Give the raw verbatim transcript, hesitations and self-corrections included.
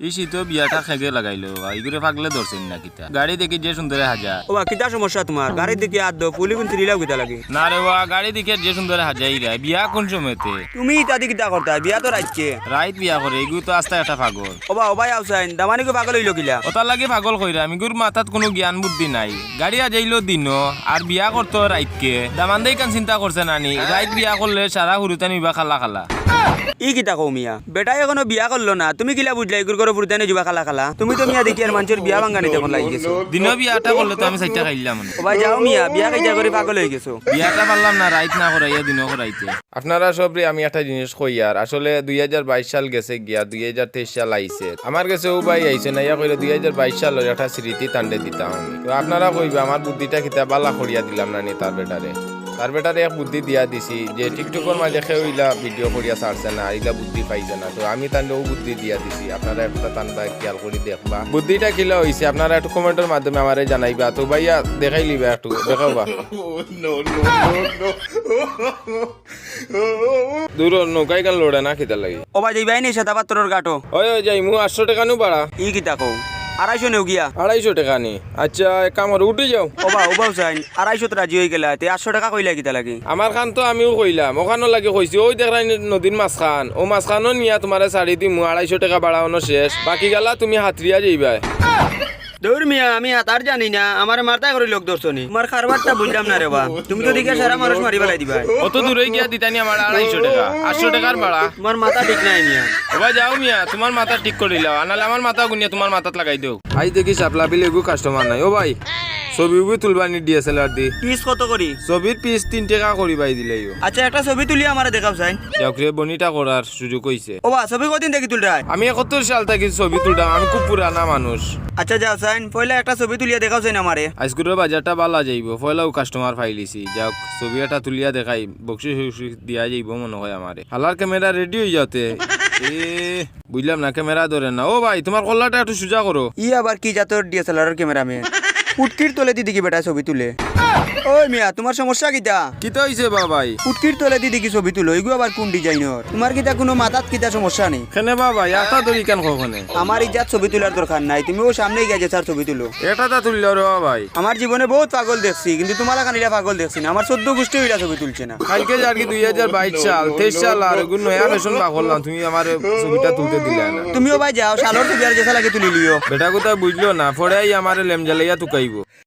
ই শীতো বিয়াটা খেগে লাগাইলো বা, ইগুরে পাগলে ধরছইন না কিতা? গাড়ি দেখি যে সুন্দরে হাজা। ওবা, কিতা সমস্যা তুমার? গাড়ি দেখি আত দেও, ফুলিগুন তিরিলাও কিতা লাগি? না রে বা, গাড়ি দেখি যে সুন্দরে হাজাইরা, বিয়া কুন সময়তে? তুমি ইতা দি কিতা করতায়? বিয়া তো রাইতকে। রাইত বিয়া করে, ইগু তো আস্তা একটা পাগল। ওবা, ওবা, আউসাইন, দামানিগু পাগল অইলো কিলা? ওটার লাগি পাগল কইরাম, ইগুর মাথাত কুনু জ্ঞান বুদ্ধি নাই। গাড়ি হাজাইলো দিনো, আর বিয়া করতো রাইতকে। দামান্দে ইখান চিন্তা করছে না নি? রাইত বিয়া করলে সারা হুরুতাইন অইবা কালা কালা। ই কিতা কও মিয়া? বেটায় এখনো বিয়া করলো না, তুমি কিলা বুঝলায় ইগুর ঘরর হুরুতাইন অইযিবা কালা কালা? তুমি তো মিয়া দেখি আর মানষর বিয়া ভাঙ্গানিত অখন লাগি গেছো। দিনো বিয়াটা করলে তো আমি চাইরটা খাইলাম অনে। ওবা যাও মিয়া, বিয়া কিতা করি পাগল অইগেছো। বিয়াটা পারলাম না, রাইত না করাইয়া দিনো করাইতে। আপনারা সবরে আমি একটা জিনিস কইয়ার, আসলে দুই হাজার বাইশ সাল গেছে গিয়া, দুই হাজার তেইশ সাল আইছে। আমার গেছে অউ ভাই আইছে না, ইয়া কইরা দুই হাজার বাইশ সালর একটা স্মৃতি তানরে দিতাম আমি। তো আপনারা কইবা, আমার বুদ্ধিটা কিতা বালা করিয়া দিলাম না নি তার বেটারে। তার বেটারে এক বুদ্ধি দিয়া দিছি যে TikTok-অর মাঝে কেউ ইলা video করিয়া ছাড়ছে না, ইলা বুদ্ধি পাইছে না। তো আমি তানরে অউ বুদ্ধি দিয়া দিছি, আপনারা একটা তান বায় খেয়াল করি দেখবা। বুদ্ধিটা কিলা অইছে আপনারা একটু comment-অর মাধ্যমে আমারে জানাইবা। তো ভাইয়া দেখাইলিবা একটু, দেখাওবা। দুরো নৌকায় গান লড়ে না কিতার লাগি? ওবা যাইবায় নি সেতা পাত্তরর ঘাটো? ওই, ওই যাইমু, আটশো টেকা নু ভাড়া। ই কিতা কও? আড়াইশো নেও গিয়া। আড়াইশো টেকা নি? আচ্ছা, এক কাম করো, উঠি যাও। ওবা, ওবা আউসাইন, আড়াইশোত রাজি অইগেলায়, তে আটশো টেকা কইলায় কিতা লাগি? আমার খান তো আমিও কইলাম, অখানর লাগি কইছি, ওই দেখরায় নি নদীর মাঝখান, অউ মাঝখানো নিয়া তুমারে ছাড়ি দিমু, আড়াইশো টেকা ভাড়া অনো শেষ, বাকি গালা তুমি হাতরিয়া যাইবায়। দূর মিয়া, আমি হাতার জানি না, আমারে মারতায় করি লগ ধরছো নি। তুমার কারবারটা বুঝলাম না রে বা, তুমি তো দেখিয়া সারা মানুষ মারি ফালাই দিবায়। অত দূরে গিয়া দিতায়নি আমারে আড়াইশো টেকা, আটশো টেকার ভাড়া। তুমার মাথা ঠিক নাই মিয়া। ওবা যাও মিয়া, তুমার মাথা ঠিক করিলাও, আনালে আমার মাথা গুনিয়া তুমার মাথাত লাগাই দেও। আইজ দেখি শাপলা বিলে এগু customer নাই। ও ভাই, ছবি উবি তুলবায়নি DSLR দি? Piece কত করি? ছবির piece তিন টেকা করি ভাই দিলাইও। আচ্ছা, একটা ছবি তুলি আমারে দেখাও চাইন। যাউক রে, বনিটা করার সুযোগ অইছে। ওবা, ছবি কদিন থাকি তুলরায়? আমি একাত্তর সাল থাকি ছবি তুলরাম, আমি খুব পুরানা মানুষ। আচ্ছা যাও চাইন, পয়লা একটা ছবি তুলিয়া দেখাও চাইন আমারে। আইজকুরর বাজারটা বালা যাইবো, পয়লাউ customer পাইলিছি। যাউক, ছবি একটা তুলিয়া দেখাই, বকশিস উকশিস দিয়া যাইবো মনো অয় আমারে। হালার camera ready অইযাওতে। এ, বুঝলাম না, camera ধরে না। ও ভাই, তুমার কল্লাটা একটু সুজা করো। ই আবার কি জাতর DSLR-অর cameraman? পুটকির তলেদি দেখি বেটায় ছবি তুলে। ওই মিয়া, তুমার সমস্যা কিতা? কিতা অইছে বা ভাই? পুটকির তলেদি দেখি ছবি তুলো, ইগু আবার কুন design-অর? তুমার কিতা কুনু মাথাত কিতা সমস্যা নি? কেনে বা ভাই, আতা ধরি কেনে কখনে? আমার ইজাত ছবি তুলার দরকার নাই, তুমি অউ সামনে গিয়া যে স্যার ছবি তুলো। এটা তা তুললাও রে বা ভাই। আমার জীবনে বউত পাগল দেখছি, কিন্তু তুমার লাখান ইলা পাগল দেখছি না। আমার চৌদ্দ গুষ্টিও ইলা ছবি তুলছে না। কাইলকে যার কি দুই হাজার বাইশ সাল, তেইশ সাল আর এগুন নয়া fashion বার করলাম, তুমি আমারে ছবিটা তুলতে দিলায় না। তুমিও ভাই যাও, শালর ছবি আর যেছা লাগে তুলি লিও। বেটা কথা বুঝলো না, পরে আইয়া আমারে লেম জ্বালাইয়া তুকাইবো।